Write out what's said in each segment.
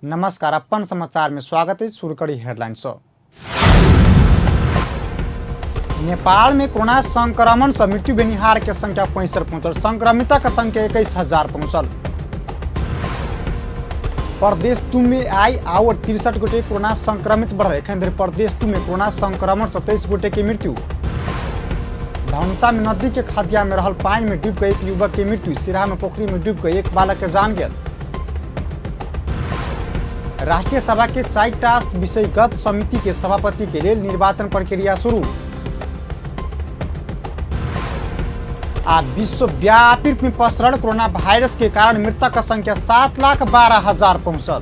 नमस्कार, अपन समाचार में स्वागत है। शुरू करी हेडलाइन से। नेपाल में कोरोना संक्रमण से मृत्यु भेनिहार के संख्या 65 पहुंचल, संक्रमितक संख्या 21,000 पहुंचल। प्रदेश 2 में आई आओर 63 गोटे कोरोना संक्रमित बढ़ल। एखन धरि प्रदेश 2 में कोरोना संक्रमण से 23 गोटे के मृत्यु। धनुषा में नदी के खदिया में रहल पानी में डूब के एक युवक के मृत्यु। सिराहा में पोखरी में डूब के एक बालक के जान गेल। राष्ट्रीय सभा के 4टा विषयगत समिति के सभापति के लेल निर्वाचन प्रक्रिया शुरू। आ विश्वव्यापी रूप में पसरल कोरोना वायरस के कारण मृतक के संख्या 7,12,000 पहुंचल।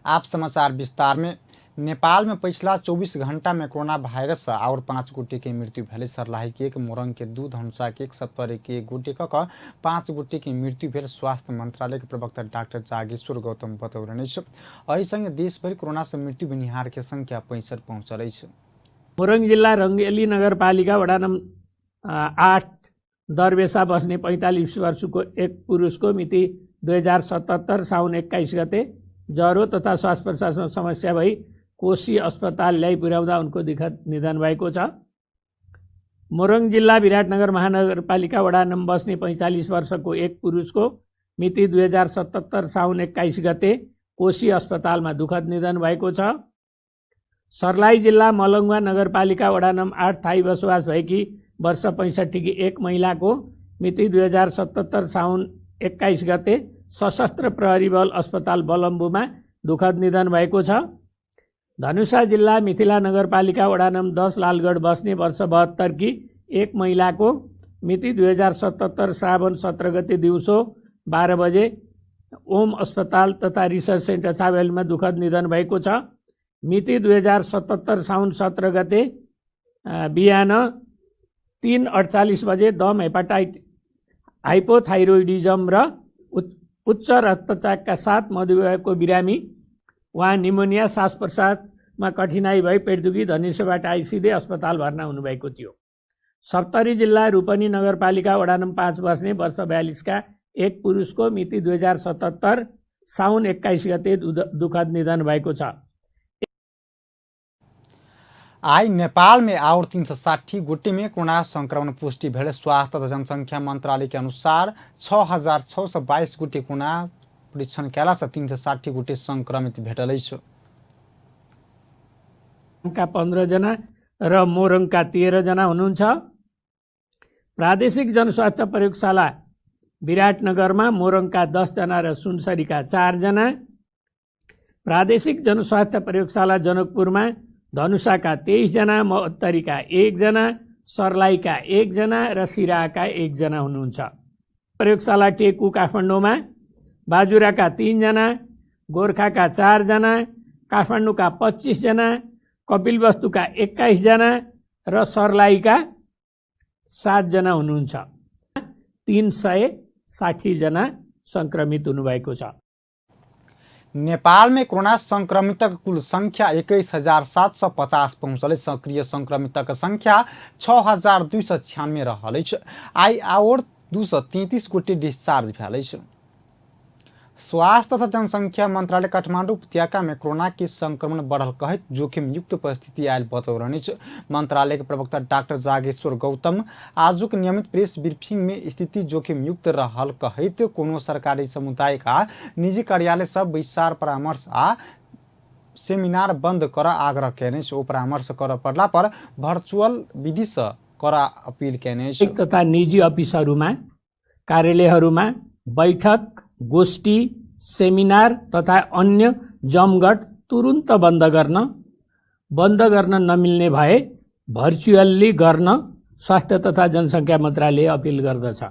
आप समाचार विस्तार में। नेपाल में पिछला 24 घंटा में कोरोना वायरस से और 5 गोटे के मृत्यु भेलै। सर्लाही के 1, मोरंग के 2, धनुषा के 1, सप्तरी के 1 गोटे क 5 गोटे के मृत्यु भेल स्वास्थ्य मंत्रालय के प्रवक्ता डाक्टर जागेश्वर गौतम बतौलनि अछि। एहि संगे देशभरि कोरोना से मृत्यु भेनिहार के संख्या 65 पहुंचल अछि। मोरङ जिल्ला रङ्गेली नगरपालिका वडा नम्बर 8 दरबेसा बस्ने 45 वर्षको एक पुरुषको मिति 2077 साउन 21 गते ज्वरो तथा श्वास प्रश्वासमा समस्या भई कोशी अस्पताल ल्याइ पुर्याउँदा उनको दुखद निधन भएको छ। मोरङ जिल्ला विराटनगर महानगरपालिका वडा नम्बर बस्ने 45 वर्षको एक पुरुषको मिति 2077 साउन 21 गते कोशी अस्पतालमा दुखद निधन भएको छ। सर्लाही जिल्ला मलङ्गवा नगरपालिका वडा नम्बर 8 थाई बसोबास भएकी वर्ष 65 की एक महिलाको मिति 2077 साउन 21 गते सशस्त्र प्रहरी बल अस्पताल बलम्बुमा दुखद निधन भएको छ। धनुषा जिल्ला मिथिला नगरपालिका वडा नम्बर 10 लालगढ बस्ने वर्ष 72 की एक महिलाको मिति 2077 सावन 17 गते दिउँसो 12 बजे ओम अस्पताल तथा रिसर्च सेन्टर छाबेलमा दुखद निधन भएको छ। मिति 2077 साउन 17 गते बिहान 3:48 बजे दम, हेपाटाइट, हाइपोथाइरोइडिजम र उच्च रक्तचापका साथ मधुमेहको बिरामी उहाँ निमोनिया, श्वास प्रश्वासमा कठिनाई भई पेटदुखी धनुषाबाट I सिधै अस्पताल भर्ना हुनुभएको थियो। सप्तरी जिल्ला रूपनी नगरपालिका वडा नम्बर 5 बस्ने वर्ष 42 का एक पुरुषको मिति 2077 साउन 21 गते दुखद निधन भएको छ। आई नेपाल में और 360 गोटे में कोरोना संक्रमण पुष्टि भेल। स्वास्थ्य तथा जनसंख्या मंत्रालय के अनुसार 6,622 गोटे कोरोना परीक्षण कयला से 360 गोटे संक्रमित भेटल अछि। का 15 जना र मोरङका 13 जना हुनुहुन्छ। प्रादेशिक जनस्वास्थ्य प्रयोगशाला विराटनगरमा मोरङका 10 जना र सुनसरीका 4 जना। प्रादेशिक जनस्वास्थ्य प्रयोगशाला जनकपुरमा धनुषाका 23 जना, महोत्तरीका 1 जना, सर्लाहीका 1 जना र सिराहाका 1 जना हुनुहुन्छ। प्रयोगशाला टेकु काठमाडौँमा बाजुराका 3 जना, गोर्खाका 4 जना, काठमाडौँका 25 जना, कपिलवस्तुका 21 जना र सर्लाहीका 7 जना हुनुहुन्छ। 360 जना संक्रमित हुनुभएको छ। नेपाल में कोरोना संक्रमितक कुल संख्या 21,750 पहुंचल। सक्रिय संक्रमितक संख्या 6,296 रहल अछि। आई आओर 233 गोटे डिस्चार्ज भेल अछि। स्वास्थ्य तथा जनसंख्या मंत्रालय काठमाडौँ उपत्यका में कोरोना के संक्रमण बढ़ल कहैत जोखिम युक्त परिस्थिति आयल बतौलनि अछि। मंत्रालय के प्रवक्ता डाक्टर जागेश्वर गौतम आजुक नियमित प्रेस ब्रीफिंग में स्थिति जोखिम युक्त रहल कहैत कोनो सरकारी समुदाय आ निजी कार्यालय सब बैसार, परामर्श आ सेमिनार बंद कर आग्रह कयने अछि। ओ परामर्श कर पड़ला पर वर्चुअल विधि से कर अपील कयने अछि। तथा निजी अफिसहरूमा, कार्यालयहरूमा बैठक, गोष्ठी, सेमिनार तथा अन्य जमघट तुरुन्त बन्द गर्न नमिल्ने भए भर्चुअल्ली गर्न स्वास्थ्य तथा जनसङ्ख्या मन्त्रालय अपिल गर्दछ।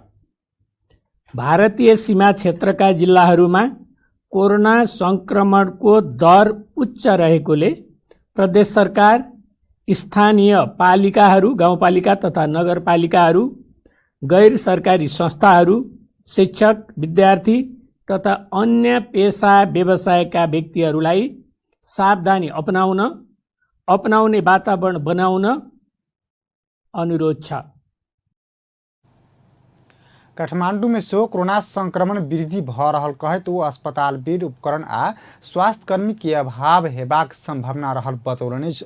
भारतीय सीमा क्षेत्रका जिल्लाहरूमा कोरोना संक्रमणको दर उच्च रहेकोले प्रदेश सरकार, स्थानीय पालिकाहरू, गाउँपालिका तथा नगरपालिकाहरू, गैर सरकारी संस्थाहरू, शिक्षक, विद्यार्थी तथा अन्य पेसा व्यवसायका व्यक्तिहरूलाई सावधानी अपनाउने वातावरण बनाउन अनुरोध छ। काठमांडू में सेहो कोरोना संक्रमण वृद्धि भऽ रहल कहैत ओ अस्पताल बेड, उपकरण आ स्वास्थ्यकर्मी के अभाव हेबाक संभावना रहल बतौलनि अछि।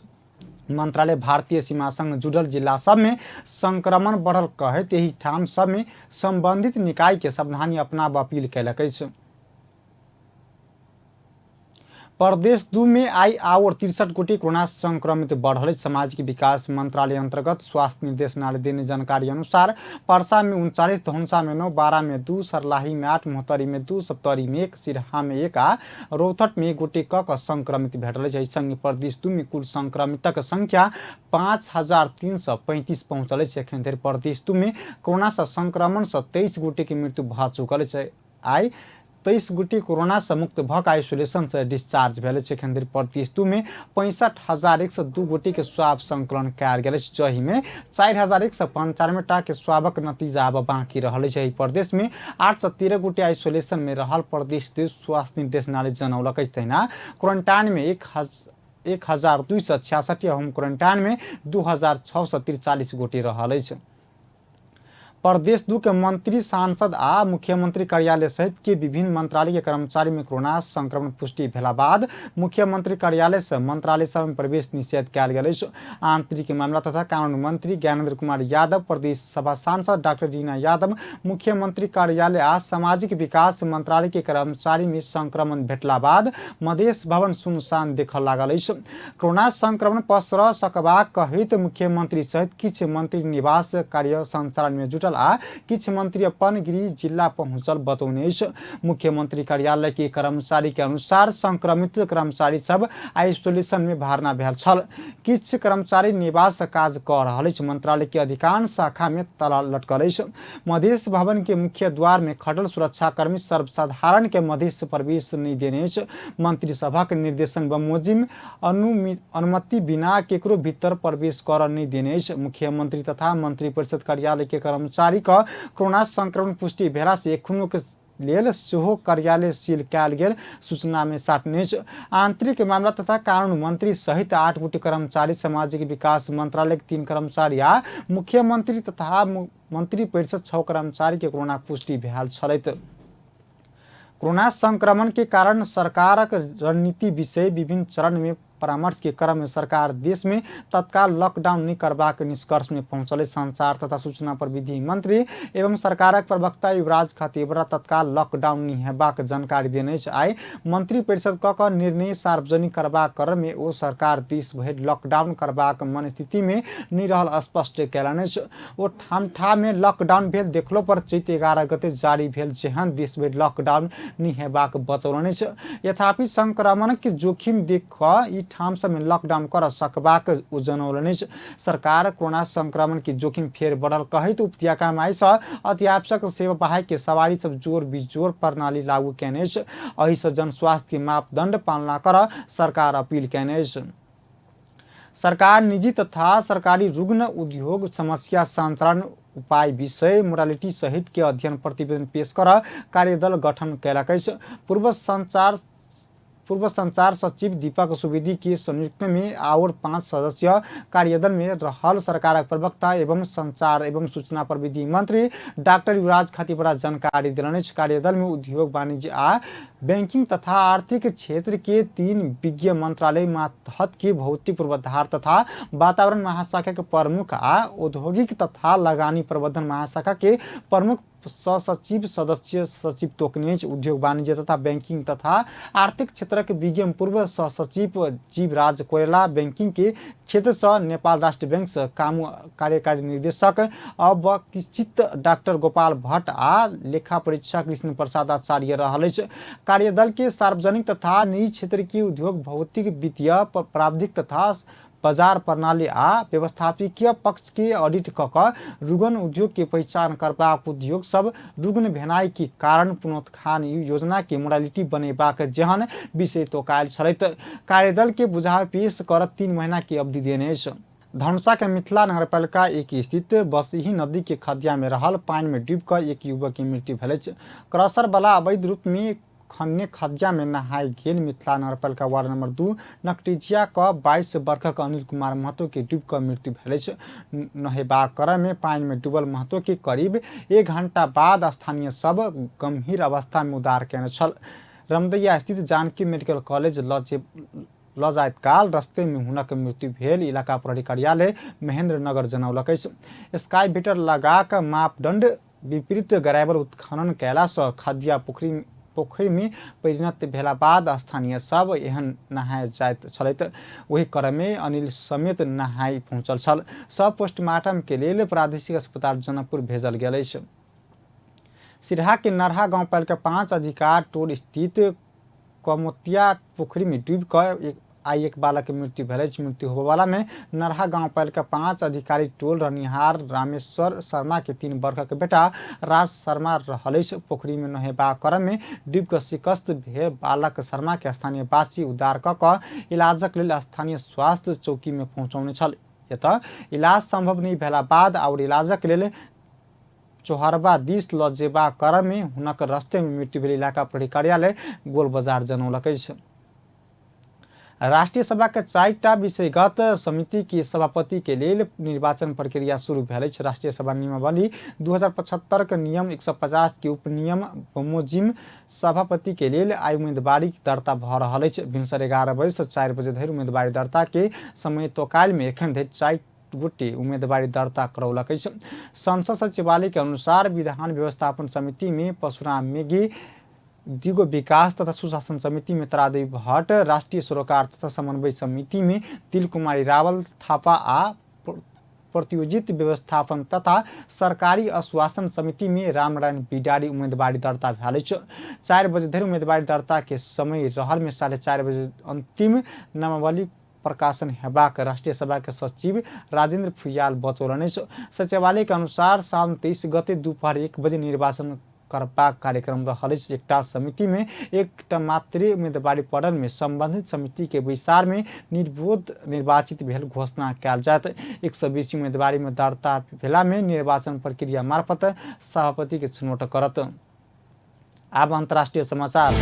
मंत्रालय भारतीय सीमा संग जुड़ल जिला सब में संक्रमण बढ़ल कहैत एहि ठाम सब में संबंधित निकाय के सावधानी अपनाब अपील कयलक अछि। प्रदेश 2 में आइ आओर 63 गोटे कोरोना संक्रमित बढ़ल अछि। सामाजिक विकास मंत्रालय अंतर्गत स्वास्थ्य निर्देशनालय देने जानकारी अनुसार परसा में 39, धनुषा में 9, बारा में 2, सरलाही में 8, मोहतरी में 2, सप्तरी में 1, सिरहा में 1 आ रौतहट में 1 गोटे क संक्रमित भेटल अछि। एहि संगे प्रदेश 2 में कुल संक्रमितक संख्या 5335 पहुंचल अछि। एखन धरि प्रदेश 2 में कोरोना सँ संक्रमण सँ 23 गोटे के मृत्यु भऽ चुकल अछि। आइ 23 गोटे कोरोना सँ मुक्त भऽ कऽ आइसोलेशन सँ डिस्चार्ज भेल अछि। एखन धरि प्रदेश 2 में 65,102 गोटे के स्वाब संकलन कयल गेल अछि, जाहि में 4,195 टा के स्वाबक नतीजा आब बाकी रहल अछि। एहि प्रदेश में 813 गोटे आइसोलेशन में रहल प्रदेश 2 स्वास्थ्य निर्देशनालय जनौलक अछि। तहिना क्वारंटाइन में 1,266 आ होम क्वारंटाइन में 2,643 गोटे रहल अछि। प्रदेश 2 के मंत्री, सांसद आ मुख्यमंत्री कार्यालय सहित के विभिन्न मंत्रालय के कर्मचारी में कोरोना संक्रमण पुष्टि भेला बाद मुख्यमंत्री कार्यालय से मंत्रालय सब में प्रवेश निषेध कयल गेल अछि। आंतरिक मामला तथा कानून मंत्री ज्ञानेंद्र कुमार यादव, प्रदेश सभा सांसद डॉक्टर रीना यादव मुख्यमंत्री कार्यालय आ सामाजिक विकास मंत्रालय के कर्मचारी में संक्रमण भेटला बाद मधेश भवन सुनसान देखऽ लागल अछि। कोरोना संक्रमण पसरऽ सकबाक कहैत मुख्यमंत्री सहित किछु मंत्री निवास कार्य संचालन में जुटल आ किछु मंत्री अपन गृह जिला पहुंचल बतौने अछि। मुख्यमंत्री कार्यालय के कर्मचारी के अनुसार संक्रमित कर्मचारी सब आइसोलेशन में भर्ना भेल छल। किछु कर्मचारी निवास काज कऽ रहल अछि। मंत्रालय के अधिकांश शाखा में ताला लटकल अछि। मधेश भवन के मुख्य द्वार में खटल सुरक्षाकर्मी सर्वसाधारण के मधेश प्रवेश नहीं देने अछि। मंत्री सभक निर्देशन बमोजिम अनुमति बिना केकरो भीतर प्रवेश करऽ नहीं देने अछि। मुख्यमंत्री तथा मंत्री परिषद कार्यालय के कर्मचारी क कोरोना संक्रमण पुष्टि भेला से एखनो के लेल सेहो कार्यालय सील कयल गेल सूचना में साटने अछि। आंतरिक मामला तथा कानून मंत्री सहित 8 गोटे कर्मचारी, सामाजिक विकास मंत्रालय के 3 कर्मचारी आ मुख्यमंत्री तथा मंत्री परिषद 6 कर्मचारी के कोरोना पुष्टि भेल छलैत। कोरोना संक्रमण के कारण सरकारक रणनीति विषय विभिन्न चरण में परामर्श के क्रम में सरकार देश में तत्काल लॉकडाउन नहीं करबाक निष्कर्ष में पहुंचल। संचार तथा सूचना प्रविधि मंत्री एवं सरकारक प्रवक्ता युवराज खतिवड़ा तत्काल लॉकडाउन नहीं हेबाक जानकारी देने अछि। आइ मंत्री परिषद क निर्णय सार्वजनिक करबाक क्रम में ओ सरकार देश भरि लॉकडाउन करबाक मनस्थिति में नहीं रहल स्पष्ट कयलनि अछि। ओ ठाम ठाम में लॉकडाउन भेल देखलो पर चैत 11 गते जारी भेल जेहन देश भरि लॉकडाउन नहि हेबाक बतौलनि अछि। यथापि संक्रमण के जोखिम देख कऽ ई ठाम सब में लॉकडाउन कर सकबाक ओ जनौलनि अछि। सरकार कोरोना संक्रमण के जोखिम फेर बढ़ल कहैत उपत्यका में आइसँ अत्यावश्यक सेवा बाहेक के सवारी सब जोर बिजोर प्रणाली लागू कयने अछि। एहिसँ जनस्वास्थ्य के मापदंड पालना कर सरकार अपील कयने अछि। सरकार निजी तथा सरकारी रुग्ण उद्योग समस्या संचालन उपाय विषय मोडालिटी सहित के अध्ययन प्रतिवेदन पेश कर कार्यदल गठन कयलक अछि। पूर्व संचार सचिव दीपक सुवेदी के संयुक्त में आओर 5 सदस्य कार्यदल में रहल सरकारक प्रवक्ता एवं संचार एवं सूचना प्रविधि मंत्री डॉक्टर युवराज खतिवड़ा जानकारी देलनि अछि। कार्यदल में उद्योग, वाणिज्य आ बैंकिंग तथा आर्थिक क्षेत्र के 3 विज्ञ मंत्रालय मातहत के भौतिक पूर्वाधार तथा वातावरण महाशाखा के प्रमुख आ औद्योगिक तथा लगानी प्रबंधन महाशाखा के प्रमुख सचिव सदस्य सचिव तोकने अछि। उद्योग, वाणिज्य तथा बैंकिंग तथा आर्थिक क्षेत्रक विज्ञ पूर्व सहसचिव जीवराज कोइराला, बैंकिंग के क्षेत्र सँ नेपाल राष्ट्र बैंक सँ कार्यकारी निर्देशक अवकिश्चित डॉक्टर गोपाल भट्ट आ लेखा परीक्षा कृष्ण प्रसाद आचार्य रहल अछि। कार्यदल के सार्वजनिक तथा निजी क्षेत्र के उद्योग, भौतिक, वित्तीय, प्राविधिक तथा बाजार प्रणाली आ व्यवस्थापकीय पक्ष के ऑडिट क कऽ रुग्ण उद्योग के पहिचान करबाक, उद्योग सब रुग्ण भेनाइ के कारण पुनरुत्थान योजना के मोडालिटी बनेबाक जेहन विषय तोकायल छलैत। कार्यदल के बुझाव पेश कर 3 महीना के अवधि देने अछि। धनुषा के मिथिला नगरपालिका 1 स्थित बसही नदी के खदिया में रहल पानि में डूबि कऽ एक युवक के मृत्यु भेल अछि। क्रसर वाला अवैध रूप में खन्ने खदिया में नहाय गेल मिथिला नगरपालिका वार्ड नंबर 2 नकटिजिया क 22 वर्षक अनिल कुमार महतो के डूबि कऽ मृत्यु भेल अछि। नहेबाक क्रम में पानि में डूबल महतो के करीब 1 घंटा बाद स्थानीय सब गंभीर अवस्था में उद्धार केने छल। रमदैया स्थित जानकी मेडिकल कॉलेज लऽ जाइत काल रस्ते में हुनक मृत्यु भेल इलाका प्रहरी कार्यालय महेंद्र नगर जनौलक अछि। स्काईवेटर लगा कऽ मापदंड विपरीत ग्रेवल उत्खनन कयला सँ खदिया पोखरि में परिणत भेला बाद स्थानीय सब एहन नहाय जाइत छलथि। ओहि क्रम में अनिल समेत नहाय पहुंचल छल। सब पोस्टमार्टम के लेल प्रादेशिक अस्पताल जनकपुर भेजल गेल अछि। सिरहा के नरहा गांवपालिका 5 अधिकार टोल स्थित कमोतिया पोखरि में डूबि कऽ आइ एक बालक के मृत्यु भेल अछि। मृत्यु होबयवला में नरहा गांवपालिका 5 अधिकारी टोल रहनिहार रामेश्वर शर्मा के 3 वर्षक बेटा राज शर्मा रहल अछि। पोखरि में नहेबाक क्रम में डूबि कऽ शिकस्त भेल बालक शर्मा के स्थानीय वासी उद्धार कऽ कऽ इलाजक लेल स्थानीय स्वास्थ्य चौकी में पहुंचौने छल। एतऽ इलाज संभव नहि भेला बाद आओर इलाजक लेल चोहरबा दिस लऽ जेबाक क्रम में हुनक रस्ते में मृत्यु भेल इलाका प्रहरी कार्यालय गोल बाजार जनौलक अछि। राष्ट्रीय सभा के 4टा विषयगत समिति के सभापति के लेल निर्वाचन प्रक्रिया शुरू भेल अछि। राष्ट्रीय सभा नियमावली 2075 के नियम 150 के उपनियम बमोजिम सभापति के लेल आइ उम्मीदवारी दर्ता भऽ रहल अछि। भिनसर 11 बजे से 4 बजे धरि उम्मीदवारी दर्ता के समय तोकाल में एखन धरि 4 गोटे उम्मीदवारी दर्ता करौलक अछि। संसद सचिवालय के अनुसार विधान व्यवस्थापन समिति में परशुराम मेघी, दिगो विकास तथा सुशासन समिति में तारादेवी भट्ट, राष्ट्रीय सरोकार तथा समन्वय समिति में तिल कुमारी रावल थापा आ प्रतियोजित व्यवस्थापन तथा सरकारी आश्वासन समिति में रामनारायण बिडारी उम्मीदवारी दर्ता भेल अछि। 4 बजे धरि उम्मीदवारी दर्ता के समय रहल में 4:30 बजे अंतिम नामावली प्रकाशन हेबाक राष्ट्रीय सभा के सचिव राजेंद्र फुयाल बतौलनि अछि। सचिवालय के अनुसार सावन 23 गते दोपहर 1 बजे निर्वाचन करबाक कार्यक्रम रहल अछि। एकटा समिति में एकटा मात्रे उम्मीदवारी पड़ल में संबंधित समिति के बैसार में निर्विरोध निर्वाचित भेल घोषणा कयल जायत। 1 से बेसी उम्मीदवारी में दर्ता भेला में निर्वाचन प्रक्रिया मार्फत सभापति के छनौट करत। आब अंतर्राष्ट्रीय समाचार।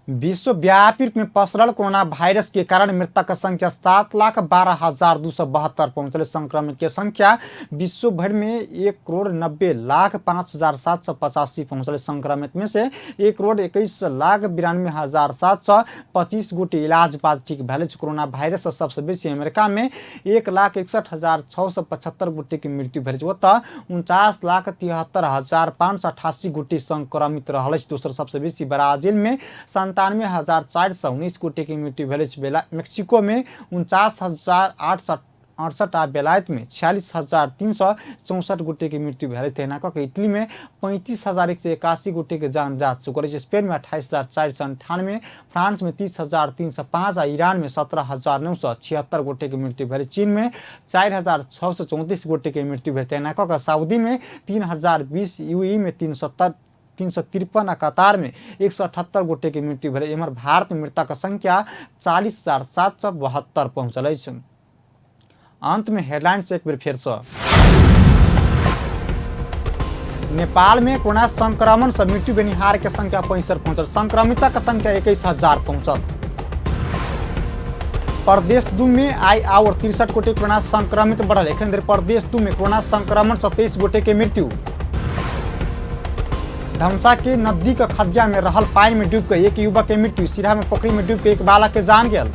विश्वव्यापी रूप में पसरल कोरोना वायरस के कारण मृतक संख्या 7,12,272 पहुंचल। संक्रमित के संख्या विश्व भर में 1,90,05,785 पहुंचल। संक्रमित में से 1,21,92,725 गोटे इलाज बाद ठीक भेल अछि। कोरोना वायरस से सबसे बेसी अमेरिका में 1,61,675 गोटे के मृत्यु भेल अछि। ओतऽ 49,73,588 गोटे संक्रमित रहल अछि। दोसर सबसे बेसी ब्राजील में 97,419 गोटे के मृत्यु भेल अछि। मेक्सिको में 49,868 आ बेलायत में 46,364 गोटे के मृत्यु भेल अछि। तहिना कऽ के इटली में 35,181 गोटे के जान जा चुकल अछि। स्पेन में 28,498, फ्रांस में 30,305 आ ईरान में 17,976 गोटे के मृत्यु भेल। चीन में 4,634 गोटे के मृत्यु भेल। तहिना कऽ के सऊदी में 3,020, यूएई में 353 आ कतार में 178 गोटे के मृत्यु भेल। एम्हर भारत में मृतक संख्या 40,772 पहुंचल अछि। अंत में हेडलाइंस एक बेर फेर से। नेपाल में कोरोना संक्रमण से मृत्यु भेनिहार के संख्या 65 पहुंचल। संक्रमितक संख्या 21,000 पहुंचल। प्रदेश 2 में आई आओर 63 गोटे कोरोना संक्रमित बढ़ल। एखन धरि प्रदेश 2 में कोरोना संक्रमण से 23 गोटे के मृत्यु। धमसा के नदी के खदिया में रहल पानी में डूब के एक युवक के मृत्यु। सिरहा में पोखरी में डूब के एक बालक के जान गेल।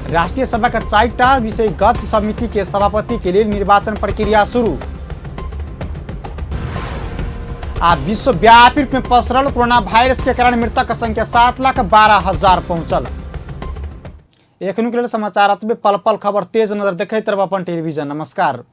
राष्ट्रीय सभा के 4टा विषयगत समिति के सभापति के लेल निर्वाचन प्रक्रिया शुरू। आ विश्वव्यापी रूप में पसरल कोरोना वायरस के कारण मृतक संख्या 7,12,000 पहुंचल। एखनुक लेल समाचार अतबे। पल पल खबर तेज नजर देखैत रहब अपन टेलीविजन। नमस्कार।